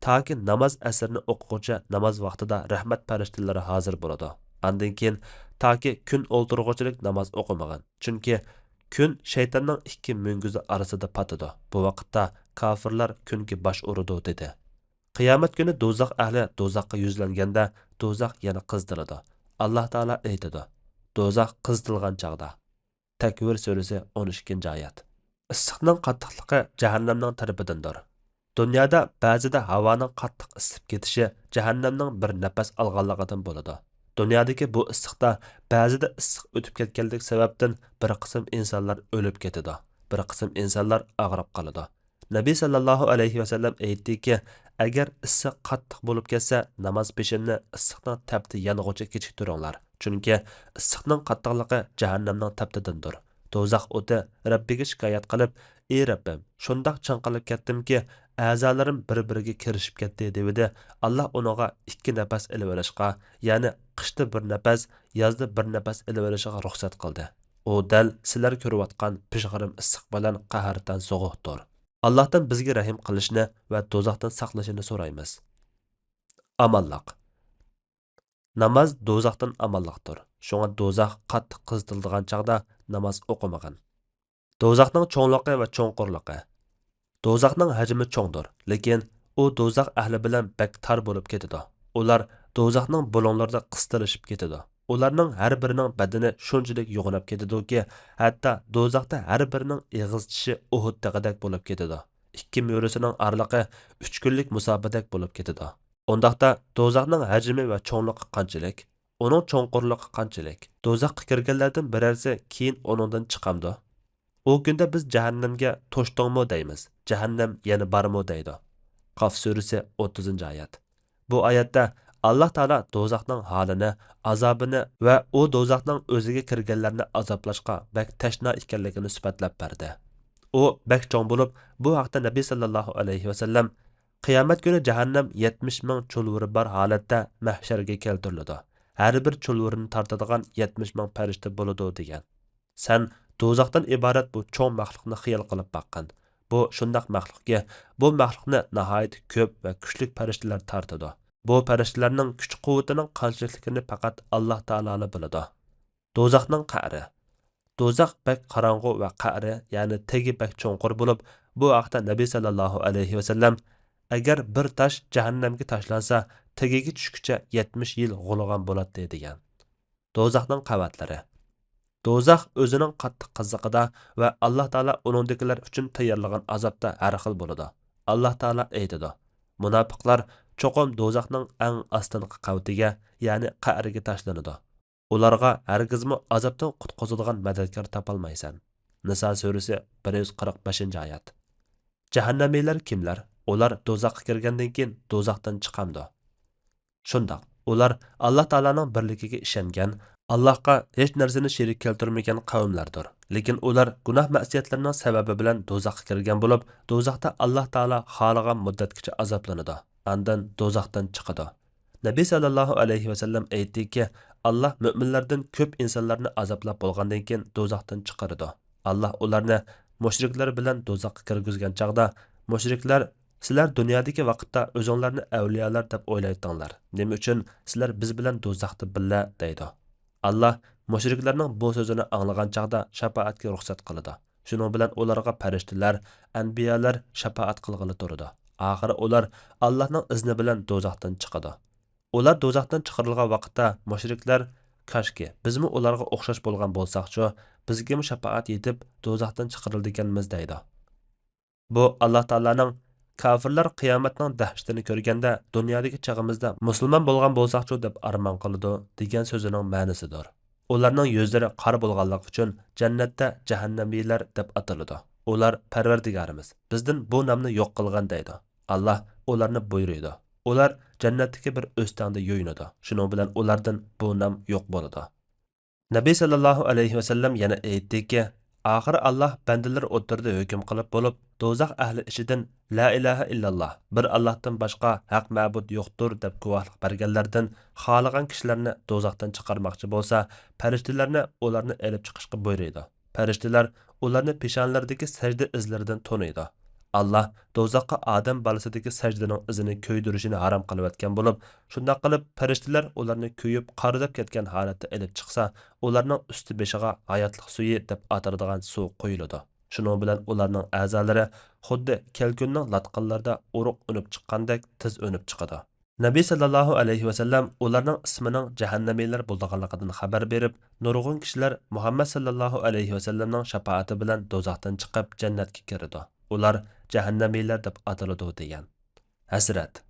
تاكى ناماز ئەسىرنى ئوقۇغۇچە ناماز ۋاقتىدا رەھمەت پەرىشتىلىرى ھازىر بولىدۇ. ئاندىن كېيىن تاكى كۈن ئولتۇرغۇچىلىك ناماز ئوقۇمىغىن، چۈنكى كۈن شەيتاننىڭ ئىككى مۈڭگۈزى ئارىسىدا پاتىدۇ. بۇ ۋاقىتتا كاپىرلار كۈنگە باش ئۇرىدۇ، دېدى. قىيامەت كۈنى دوزاخ ئەھلى دوزاخقا يۈزلەنگەندە، دوزاخ يەنە قىزىتىلىدۇ. ئاللاھ تائالا ئېيتىدۇ، دوزاخ قىزىتىلغان چاغدا. تەكۋىر سۈرىسى، ئون ئىككىنچى ئايەت. ئىسسىقنىڭ قاتتىقلىقى جەھەننەمنىڭ تەرىپىدىندۇر. دۇنيادا بەزىدە ھاۋانىڭ قاتتىق ئىسسىپ كېتىشى جەھەننەمنىڭ بىر نەپەس ئالغانلىقىدىن بولىدۇ. دۇنيادىكى بۇ ئىسسىقتا بەزىدە ئىسسىق ئۆتۈپ كەتكەنلىك سەۋەبتىن بىر قىسىم ئىنسانلار ئۆلۈپ كېتىدۇ، بىر قىسىم ئىنسانلار ئاغرىپ قالىدۇ. نەبى ساللاللاھۇ ئەلەيھى ۋەسەللەم ئېيتتىكى، ئەگەر ئىسسىق قاتتىق بولۇپ كەتسە، ناماز پېشىننى ئىسسىقنىڭ تەپتى يانغۇچە كېچىكتۈرۈڭلار. چۈنكى ئىسسىقنىڭ قاتتىقلىقى جەھەننەمنىڭ تەپتىدىندۇر. دوزاخ ئوتى رەببىگە شىكايەت قىلىپ، ئى رەببىم، شۇنداق چاڭقىلىپ كەتتىمكى، ئەزالىرىم بىر-بىرىگە كىرىشىپ كەتتى، دېۋىدى. ئاللاھ ئۇنىڭغا ئىككى نەپەس ئېلىۋېلىشقا، يەنى قىشتا بىر نەپەس، يازدا بىر نەپەس ئېلىۋېلىشىغا رۇخسەت قىلدى. ئۇ دەل سىلەر كۆرۈۋاتقان پىژغىرىم ئىسسىق بىلەن قەھرىتان سوغۇقتۇر. ئاللاھتىن بىزگە رەھىم قىلىشىنى ۋە دوزاختىن ساقلىشىنى سورايمىز. ئامانلىق. ناماز دوزاختىن ئامانلىقتۇر. شۇڭا دوزاخ قاتتىق قىزىتىلىدىغان چاغدا ناماز ئوقۇمىغىن. دوزاخنىڭ چوڭلۇقى ۋە چوڭقۇرلۇقى. دوزاخنىڭ ھەجمى چوڭدۇر، لېكىن ئۇ دوزاخ ئەھلى بىلەن بەك تار بولۇپ كېتىدۇ. ئۇلار دوزاخنىڭ بۇلۇڭلىرىدا قىستىلىشىپ كېتىدۇ. ئۇلارنىڭ ھەر بىرىنىڭ بەدىنى شۇنچىلىك يوغىناپ كېتىدۇكى، ھەتتا دوزاختا ھەر بىرىنىڭ ئېغىز چىشى ئۇھۇد تېغىدەك بولۇپ كېتىدۇ. ئىككى مۈرىسىنىڭ ئارىلىقى ئۈچ كۈنلۈك مۇساپىدەك بولۇپ كېتىدۇ. ئۇنداقتا دوزاخنىڭ ھەجمى ۋە چوڭلۇقى قانچىلىك؟ ئۇنىڭ چوڭقۇرلۇقى قانچىلىك؟ دوزاخقا كىرگەنلەردىن بىرەرسى كېيىن ئۇنىڭدىن چىقامدۇ؟ ئۇ كۈندە بىز جەھەننەمگە توشتۇڭمۇ دەيمىز، جەھەننەم يەنە بارمۇ دەيدۇ. قاف سۈرىسى، ئوتتۇزىنچى ئايەت. بۇ ئايەتتە ئاللاھ تائالا دوزاخنىڭ ھالىنى، ئازابىنى ۋە ئۇ دوزاخنىڭ ئۆزىگە كىرگەنلەرنى ئازابلاشقا بەك تەشنا ئىكەنلىكىنى سۈپەتلەپ بەردى. ئۇ بەك چوڭ بولۇپ، بۇ ھەقتە نەبى سەللەللاھۇ ئەلەيھى ۋەسەللەم، قىيامەت كۈنى جەھەننەم يەتمىش مىڭ چۇلۋۇرى بار ھالەتتە مەھشەرگە كەلتۈرۈلىدۇ. ھەر بىر چۇلۋۇرىنى تارتىدىغان يەتمىش مىڭ پەرىشتە بولىدۇ، دېگەن. سەن دوزاختىن ئىبارەت بۇ چوڭ مەخلۇقنى خىيال قىلىپ باققىن. بۇ شۇنداق مەخلۇقكى، بۇ مەخلۇقنى ناھايىتى كۆپ ۋە كۈچلۈك پەرىشتىلەر تارتىدۇ. بۇ پەرىشتىلەرنىڭ كۈچ-قۇۋۋىتىنىڭ قانچىلىكلىكىنى پەقەت ئاللاھ تائالالا بىلىدۇ. دوزاخنىڭ قەئرى. دوزاخ بەك قاراڭغۇ ۋە قەئرى، يەنى تېگى بەك چوڭقۇر بولۇپ، بۇ ھەقتە نەبى سەللەللاھۇ ئەلەيھى ۋەسەللەم، ئەگەر بىر تاش جەھەننەمگە تاشلانسا، تېگىگە چۈشكىچە يەتمىش يىل غۇلىغان بولاتتى، دېگەن. دوزاخنىڭ قەۋەتلىرى. دوزاخ ئۆزىنىڭ قاتتىق قىزىقىدا ۋە ئاللاھ تائالا ئۇنىڭدىكىلەر ئۈچۈن تەييارلىغان ئازابتا ھەر خىل بولىدۇ. ئاللاھ تائالا ئېيتىدۇ، مۇناپىقلار چوقۇم دوزاخنىڭ ئەڭ ئاستىنقى قەۋىتىگە، يەنى قەئرىگە تاشلىنىدۇ. ئۇلارغا ھەرگىزمۇ ئازابتىن قۇتقۇزىدىغان مەدەتكار تاپالمايسەن. نىسا سۈرىسى، بىر يۈز قىرىق بەشىنچى ئايەت. جەھەننەمىيلەر كىملەر؟ ئۇلار دوزاخقا كىرگەندىن كېيىن دوزاختىن چىقامدۇ؟ شۇنداق، ئۇلار ئاللاھ تائالانىڭ بىرلىكىگە ئىشەنگەن، ئاللاھقا ھېچ نەرسىنى شېرىك كەلتۈرمىگەن قەۋملەردۇر. لېكىن ئۇلار گۇناھ-مەئسىيەتلىرىنىڭ سەۋەبى بىلەن دوزاخقا كىرگەن بولۇپ، دوزاختا ئاللاھ تائالا خالىغان مۇددەتكىچە ئازابلىنىدۇ. ئاندىن دوزاختىن چىقىدۇ. نەبى سەللەللاھۇ ئەلەيھى ۋەسەللەم ئېيتتىكى، ئاللاھ مۆمىنلەردىن كۆپ ئىنسانلارنى ئازابلاپ بولغاندىن كېيىن دوزاختىن چىقىرىدۇ. ئاللاھ ئۇلارنى مۇشرىكلار بىلەن دوزاخقا كىرگۈزگەن چاغدا، مۇشرىكلار، سىلەر دۇنيادىكى ۋاقىتتا ئۆزۈڭلارنى ئەۋلىيالار دەپ ئويلايتتىڭلار، نېمە ئۈچۈن سىلەر بىز بىلەن دوزاختا بىللە؟ دەيدۇ. ئاللاھ مۇشرىكلارنىڭ بۇ سۆزىنى ئاڭلىغان چاغدا شاپائەتكە رۇخسەت قىلىدۇ. شۇنىڭ بىلەن ئۇلارغا پەرىشتىلەر، ئەنبىيالار شاپائەت قىلغىلى تۇرىدۇ. ئاخىرى ئۇلار ئاللاھنىڭ ئىزنى بىلەن دوزاختىن چىقىدۇ. ئۇلار دوزاختىن چىقىرىلغان ۋاقىتتا مۇشرىكلار، كاشكى، بىزمۇ ئۇلارغا ئوخشاش بولغان بولساقچۇ، بىزگىمۇ شاپائەت يېتىپ، دوزاختىن چىقىرىلىدىكەنمىز، دەيدۇ. بۇ ئاللاھ تائالانىڭ، كاپىرلار قىيامەتنىڭ دەھشىتىنى كۆرگەندە، دۇنيادىكى چېغىمىزدا مۇسۇلمان بولغان بولساقچۇ دەپ ئارمان قىلىدۇ، دېگەن سۆزىنىڭ مەنىسىدۇر. ئۇلارنىڭ يۈزلىرى قارا بولغانلىقى ئۈچۈن جەننەتتە جەھەننەمىيلەر دەپ ئاتىلىدۇ. ئۇلار، پەرۋەردىگارىمىز، بىزدىن بۇ نامنى يوق قىلغىن، دەيدۇ. ئاللاھ ئۇلارنى بۇيرۇيدۇ. ئۇلار جەننەتتىكى بىر ئۆستەڭدە يۇيۇنىدۇ. شۇنىڭ بىلەن ئۇلاردىن بۇ نام يوق بولىدۇ. نەبى سەللەللاھۇ ئەلەيھى ۋەسەللەم يەنە ئېيتتىكى، ئاخىرى ئاللاھ بەندىلىرى ئوتتۇرىدا ھۆكۈم قىلىپ بولۇپ، دوزاخ ئەھلى ئىچىدىن لا ئىلاھە ئىللاللاھ، بىر ئاللاھتىن باشقا ھەق مەبۇد يوقتۇر دەپ گۇۋاھلىق بەرگەنلەردىن خالىغان كىشىلەرنى دوزاختىن چىقارماقچى بولسا، پەرىشتىلەرنى ئۇلارنى ئېلىپ چىقىشقا بۇيرۇيدۇ. پەرىشتىلەر ئۇلارنى پېشانىلىرىدىكى سەجدە ئىزلىرىدىن تونۇيدۇ. ئاللاھ دوزاخقا ئادەم بالىسىدىكى سەجدىنىڭ ئىزىنى كۆيدۈرۈشىنى ھارام قىلىۋەتكەن بولۇپ، شۇنداق قىلىپ پەرىشتىلەر ئۇلارنى كۆيۈپ قارىداپ كەتكەن ھالەتتە ئېلىپ چىقسا، ئۇلارنىڭ ئۈستى بېشىغا ھاياتلىق سۈيى دەپ ئاتىلىدىغان سۇ قۇيۇلىدۇ. شۇنىڭ بىلەن ئۇلارنىڭ ئەزالىرى خۇددى كەلكۈننىڭ لاتقىلىرىدا ئۇرۇق ئۈنۈپ چىققاندەك تېز ئۈنۈپ چىقىدۇ. نەبى سەللەللاھۇ ئەلەيھى ۋەسەللەم ئۇلارنىڭ ئىسمىنىڭ جەھەننەمىيلەر بولىدىغانلىقىدىن خەۋەر بېرىپ، نۇرغۇن كىشىلەر مۇھەممەد سەللەللاھۇ ئەلەيھى ۋەسەللەمنىڭ شاپائىتى بىلەن دوزاختىن چىقىپ جەننەتكە كىرىدۇ. ئۇلار جەھەننەمىيلەر دەپ ئاتىلىدۇ، دېگەن. ھەسرەت.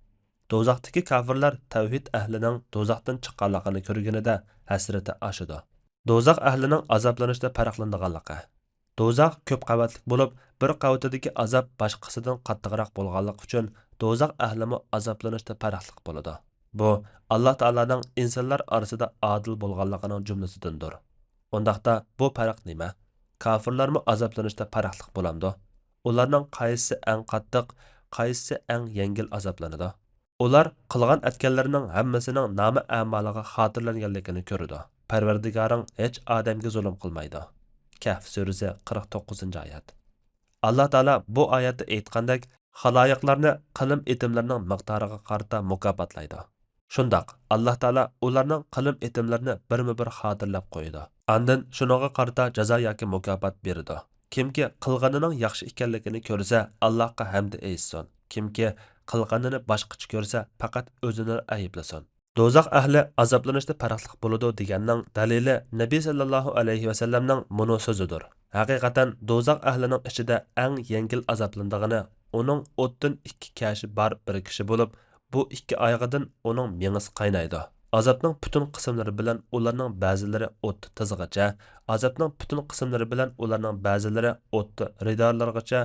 دوزاختىكى كاپىرلار تەۋھىد ئەھلىنىڭ دوزاختىن چىققانلىقىنى كۆرگىنىدە ھەسرىتى ئاشىدۇ. دوزاخ ئەھلىنىڭ ئازابلىنىشتا پەرقلىنىدىغانلىقى. دوزاخ كۆپ قەۋەتلىك بولۇپ، بىر قەۋىتىدىكى ئازاب باشقىسىدىن قاتتىقراق بولغانلىقى ئۈچۈن، دوزاخ ئەھلىمۇ ئازابلىنىشتا پەرقلىق بولىدۇ. بۇ، ئاللاھ تائالانىڭ ئىنسانلار ئارىسىدا ئادىل بولغانلىقىنىڭ جۈملىسىدىندۇر. ئۇنداقتا، بۇ پەرق نېمە؟ كاپىرلارمۇ ئازابلىنىشتا پەرقلىق بولامدۇ؟ ئۇلارنىڭ قايسىسى ئەڭ قاتتىق، قايسىسى ئەڭ يەڭگىل ئازابلىنىدۇ؟ ئۇلار قىلغان-ئەتكەنلىرىنىڭ ھەممىسىنىڭ نامە-ئەمالىغا خاتىرىلەنگەنلىكىنى كۆرىدۇ. پەرۋەردىگارىڭ ھېچ ئادەمگە زۇلۇم قىلمايدۇ. كەھف سۈرىسى، قىرىق توققۇزىنچى ئايەت. ئاللاھ تائالا بۇ ئايەتتە ئېيتقاندەك، خالايىقلارنى قىلىم-ئېتىملىرىنىڭ مىقدارىغا قارىتا مۇكاپاتلايدۇ. شۇنداق، ئاللاھ تائالا ئۇلارنىڭ قىلىم-ئېتىملىرىنى بىرمۇ-بىر خاتىرىلەپ قويىدۇ. ئاندىن شۇنىڭغا قارىتا جازا ياكى مۇكاپات بېرىدۇ. كىمكى قىلغىنىنىڭ ياخشى ئىكەنلىكىنى كۆرسە، ئاللاھقا ھەمدە ئېيتسۇن. كىمكى قىلغىنىنى باشقىچە كۆرسە، پەقەت ئۆزىنىلا ئەيىبلىسۇن. دوزاخ ئەھلى ئازابلىنىشتا پەرقلىق بولىدۇ دېگەننىڭ دەلىلى نەبى سەللەللاھۇ ئەلەيھى ۋەسەللەمنىڭ مۇنۇ سۆزىدۇر. ھەقىقەتەن دوزاخ ئەھلىنىڭ ئىچىدە ئەڭ يەڭگىل ئازابلىنىدىغىنى ئۇنىڭ ئوتتىن ئىككى كەشى بار بىر كىشى بولۇپ، بۇ ئىككى ئايىغىدىن ئۇنىڭ مېڭىسى قاينايدۇ. ئازابنىڭ پۈتۈن قىسىملىرى بىلەن ئۇلارنىڭ بەزىلىرى ئوتتا تىزغىچە، ئازابنىڭ پۈتۈن قىسىملىرى بىلەن ئۇلارنىڭ بەزىلىرى ئوتتا رىدارلىرىغىچە،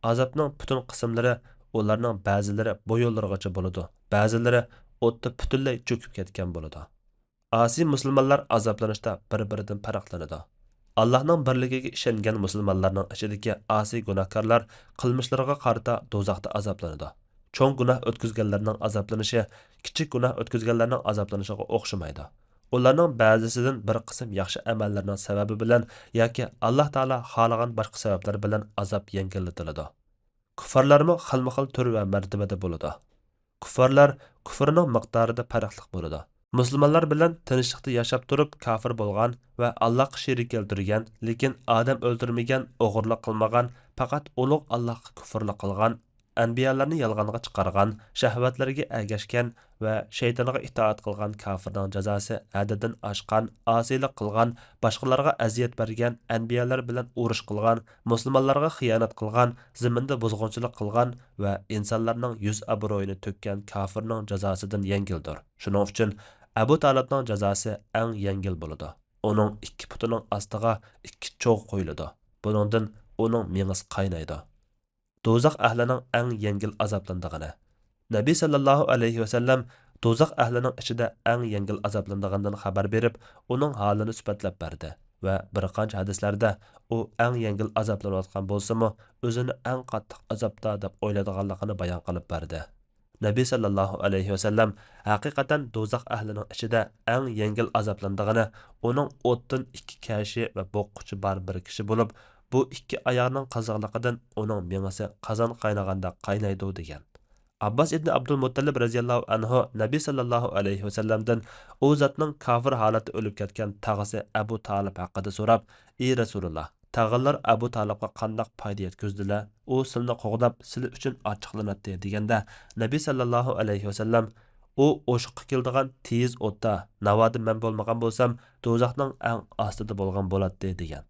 ئازابنىڭ پۈتۈن قىسىملىرى ئۇلارنىڭ بەزىلىرى بويۇنلىرىغىچە بولىدۇ، بەزىلىرى ئوتتا پۈتۈنلەي چۆكۈپ كەتكەن بولىدۇ. ئاسىي مۇسۇلمانلار ئازابلىنىشتا بىر-بىرىدىن پەرقلىنىدۇ. ئاللاھنىڭ بىرلىكىگە ئىشەنگەن مۇسۇلمانلارنىڭ ئىچىدىكى ئاسىي گۇناھكارلار قىلمىشلىرىغا قارىتا دوزاختا ئازابلىنىدۇ. چوڭ گۇناھ ئۆتكۈزگەنلەرنىڭ ئازابلىنىشى كىچىك گۇناھ ئۆتكۈزگەنلەرنىڭ ئازابلىنىشىغا ئوخشىمايدۇ. ئۇلارنىڭ بەزىسىدىن بىر قىسىم ياخشى ئەمەللىرىنىڭ سەۋەبى بىلەن ياكى ئاللاھ تائالا خالىغان باشقا سەۋەبلەر بىلەن ئازاب يەڭگىللىتىلىدۇ. كۇففارلارمۇ خىلمۇخىل تۈر ۋە مەرتىۋىدە بولىدۇ. كۇففارلار كۇفرىنىڭ مىقدارىدا پەرقلىق بولىدۇ. مۇسۇلمانلار بىلەن تىنچلىقتا ياشاپ تۇرۇپ كاپىر بولغان ۋە ئاللاھقا شېرىك كەلتۈرگەن، لېكىن ئادەم ئۆلتۈرمىگەن، ئوغرىلىق قىلمىغان، پەقەت ئۇلۇغ ئاللاھقا كۇفرلۇق قىلغان، ئەنبىيالارنى يالغانغا چىقارغان، شەھۋەتلىرىگە ئەگەشكەن ۋە شەيتانغا ئىتائەت قىلغان كاپىرنىڭ جازاسى ھەددىدىن ئاشقان، ئاسىيلىق قىلغان، باشقىلارغا ئەزىيەت بەرگەن، ئەنبىيالار بىلەن ئۇرۇش قىلغان، مۇسۇلمانلارغا خىيانەت قىلغان، زېمىندا بۇزغۇنچىلىق قىلغان ۋە ئىنسانلارنىڭ يۈز ئابرۇيىنى تۆككەن كاپىرنىڭ جازاسىدىن يەڭگىلدۇر. شۇنىڭ ئۈچۈن ئەبۇ تالىپنىڭ جازاسى ئەڭ يەڭگىل بولىدۇ. ئۇنىڭ ئىككى پۇتىنىڭ ئاستىغا ئىككى چوغ قويۇلىدۇ. بۇنىڭدىن ئۇنىڭ مېڭىسى قاينايدۇ. دوزاخ ئەھلىنىڭ ئەڭ يەڭگىل ئازابلىنىدىغىنى. نەبى سەللەللاھۇ ئەلەيھى ۋەسەللەم دوزاخ ئەھلىنىڭ ئىچىدە ئەڭ يەڭگىل ئازابلىنىدىغىنىدىن خەۋەر بېرىپ، ئۇنىڭ ھالىنى سۈپەتلەپ بەردى ۋە بىر قانچە ھەدىسلەردە ئۇ ئەڭ يەڭگىل ئازابلىنىۋاتقان بولسىمۇ، ئۆزىنى ئەڭ قاتتىق ئازابتا دەپ ئويلايدىغانلىقىنى بايان قىلىپ بەردى. نەبى سەللەللاھۇ ئەلەيھى ۋەسەللەم ھەقىقەتەن دوزاخ ئەھلىنىڭ ئىچىدە ئەڭ يەڭگىل ئازابلىنىدىغىنى ئۇنىڭ ئوتتىن ئىككى كەشى ۋە بوغقۇچى بار بىر كىشى بولۇپ، بۇ ئىككى ئاياغنىڭ قىزىقلىقىدىن ئۇنىڭ مېڭىسى قازان قاينىغاندەك قاينايدۇ دېگەن. ئابباس ئىبنى ئابدۇلمۇتتەلىب رەزىياللاھۇ ئەنھۇ نەبى سەللەللاھۇ ئەلەيھى ۋەسەللەمدىن ئۇ زاتنىڭ كاپىر ھالەتتە ئۆلۈپ كەتكەن تاغىسى ئەبۇ تالىپ ھەققىدە سوراپ، ئى رەسۇلاللا، تاغىلار ئەبۇ تالىپقا قانداق پايدا يەتكۈزدىلە؟ ئۇ سىلىنى قوغداپ، سىلى ئۈچۈن ئاچچىقلىناتتى دېگەندە، نەبى سەللەللاھۇ ئەلەيھى ۋەسەللەم، ئۇ ئوشۇققا كېلىدىغان تېيىز ئوتتا، ناۋادا مەن بولمىغان بولسام، دوزاخنىڭ ئەڭ ئاستىدا بولغان بولاتتى دېگەن.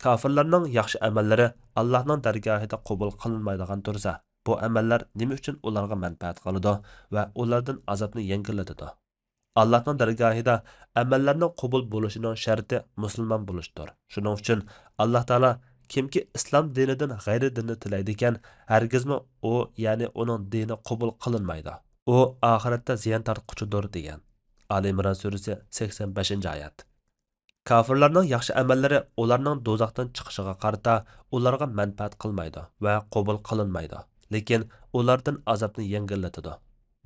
كاپىرلارنىڭ ياخشى ئەمەللىرى ئاللاھنىڭ دەرگاھىدا قوبۇل قىلىنمايدىغان تۇرسا، بۇ ئەمەللەر نېمە ئۈچۈن ئۇلارغا مەنپەئەت قىلىدۇ ۋە ئۇلاردىن ئازابنى يەڭگىللىتىدۇ؟ ئاللاھنىڭ دەرگاھىدا ئەمەللەرنىڭ قوبۇل بولۇشىنىڭ شەرتى مۇسۇلمان بولۇشتۇر. شۇنىڭ ئۈچۈن ئاللاھ تائالا، كىمكى ئىسلام دىنىدىن غەيرىي دىننى تىلەيدىكەن، ھەرگىزمۇ ئۇ، يەنى ئۇنىڭ دىنى قوبۇل قىلىنمايدۇ. ئۇ ئاخىرەتتە زىيان تارتقۇچىدۇر دېگەن. ئالى ئىمران سۈرىسى، سەكسەن بەشىنچى ئايەت. كاپىرلارنىڭ ياخشى ئەمەللىرى ئۇلارنىڭ دوزاختىن چىقىشىغا قارىتا ئۇلارغا مەنپەئەت قىلمايدۇ ۋە قوبۇل قىلىنمايدۇ، لېكىن ئۇلاردىن ئازابنى يەڭگىللىتىدۇ.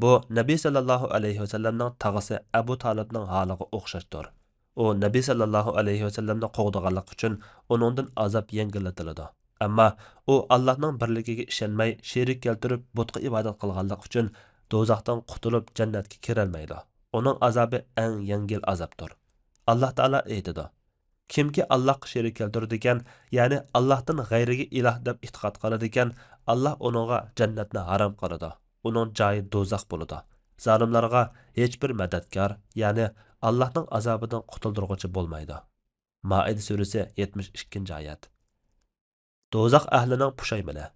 بۇ نەبى سەللەللاھۇ ئەلەيھى ۋەسەللەمنىڭ تاغىسى ئەبۇ تالىپنىڭ ھالىغا ئوخشاشتۇر. ئۇ نەبى سەللەللاھۇ ئەلەيھى ۋەسەللەمنى قوغدىغانلىقى ئۈچۈن ئۇنىڭدىن ئازاب يەڭگىللىتىلىدۇ. ئەمما ئۇ ئاللاھنىڭ بىرلىكىگە ئىشەنمەي، شېرىك كەلتۈرۈپ بۇتقا ئىبادەت قىلغانلىقى ئۈچۈن دوزاختىن قۇتۇلۇپ جەننەتكە كىرەلمەيدۇ. ئۇنىڭ ئازابى ئەڭ يەڭگىل ئازابتۇر. ئاللاھ تائالا ئېيتىدۇ، كىمكى ئاللاھقا شېرىك كەلتۈرىدىكەن، يەنى ئاللاھتىن غەيرىگە ئىلاھ دەپ ئېتىقاد قىلىدىكەن، ئاللاھ ئۇنىڭغا جەننەتنى ھارام قىلىدۇ. ئۇنىڭ جايى دوزاخ بولىدۇ. زالىملارغا ھېچبىر مەدەتكار، يەنى ئاللاھنىڭ ئازابىدىن قۇتۇلدۇرغۇچى بولمايدۇ. مائىدە سۈرىسى، يەتمىش ئىككىنچى ئايەت. دوزاخ ئەھلىنىڭ پۇشايمىنى.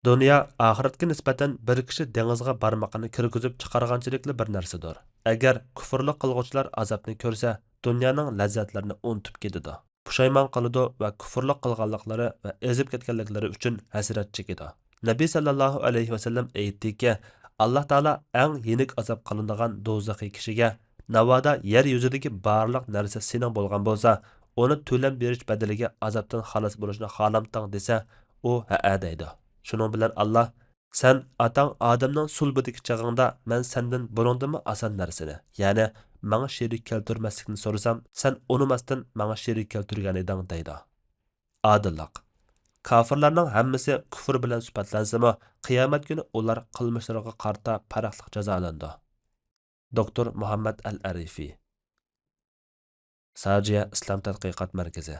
دۇنيا ئاخىرەتكە نىسبەتەن بىر كىشى دېڭىزغا بارمىقىنى كىرگۈزۈپ چىقارغانچىلىكلا بىر نەرسىدۇر. ئەگەر كۇفرلۇق قىلغۇچىلار ئازابنى كۆرسە، دۇنيانىڭ لەززەتلىرىنى ئۇنتۇپ كېتىدۇ. پۇشايمان قىلىدۇ ۋە كۇفرلۇق قىلغانلىقلىرى ۋە ئېزىپ كەتكەنلىكلىرى ئۈچۈن ھەسرەت چېكىدۇ. نەبى سەللەللاھۇ ئەلەيھى ۋەسەللەم ئېيتتىكى، ئاللاھ تائالا ئەڭ يېنىك ئازاب قىلىنىدىغان دوزىخىي كىشىگە، ناۋادا يەر يۈزىدىكى بارلىق نەرسە سېنىڭ بولغان بولسا، ئۇنى تۆلەم بېرىش بەدىلىگە ئازابتىن خالاس بولۇشنى خالامتىڭ دېسە، ئۇ ھەئە دەيدۇ. شۇنىڭ بىلەن ئاللاھ، سەن ئاتاڭ ئادەمنىڭ سۇلبىدىكى چېغىڭدا مەن سەندىن بۇنىڭدىنمۇ ئاسان نەرسىنى، يەنى ماڭا شېرىك كەلتۈرمەسلىكنى سورىسام، سەن ئۇنىماستىن ماڭا شېرىك كەلتۈرگەنىدىڭ دەيدۇ. ئادىللىق. كاپىرلارنىڭ ھەممىسى كۇفر بىلەن سۈپەتلەنسىمۇ، قىيامەت كۈنى ئۇلار قىلمىشلىرىغا قارىتا پەرقلىق جازالىنىدۇ. دوكتور مۇھەممەد ئەل ئەرىفى. ساجىيە ئىسلام تەتقىقات مەركىزى.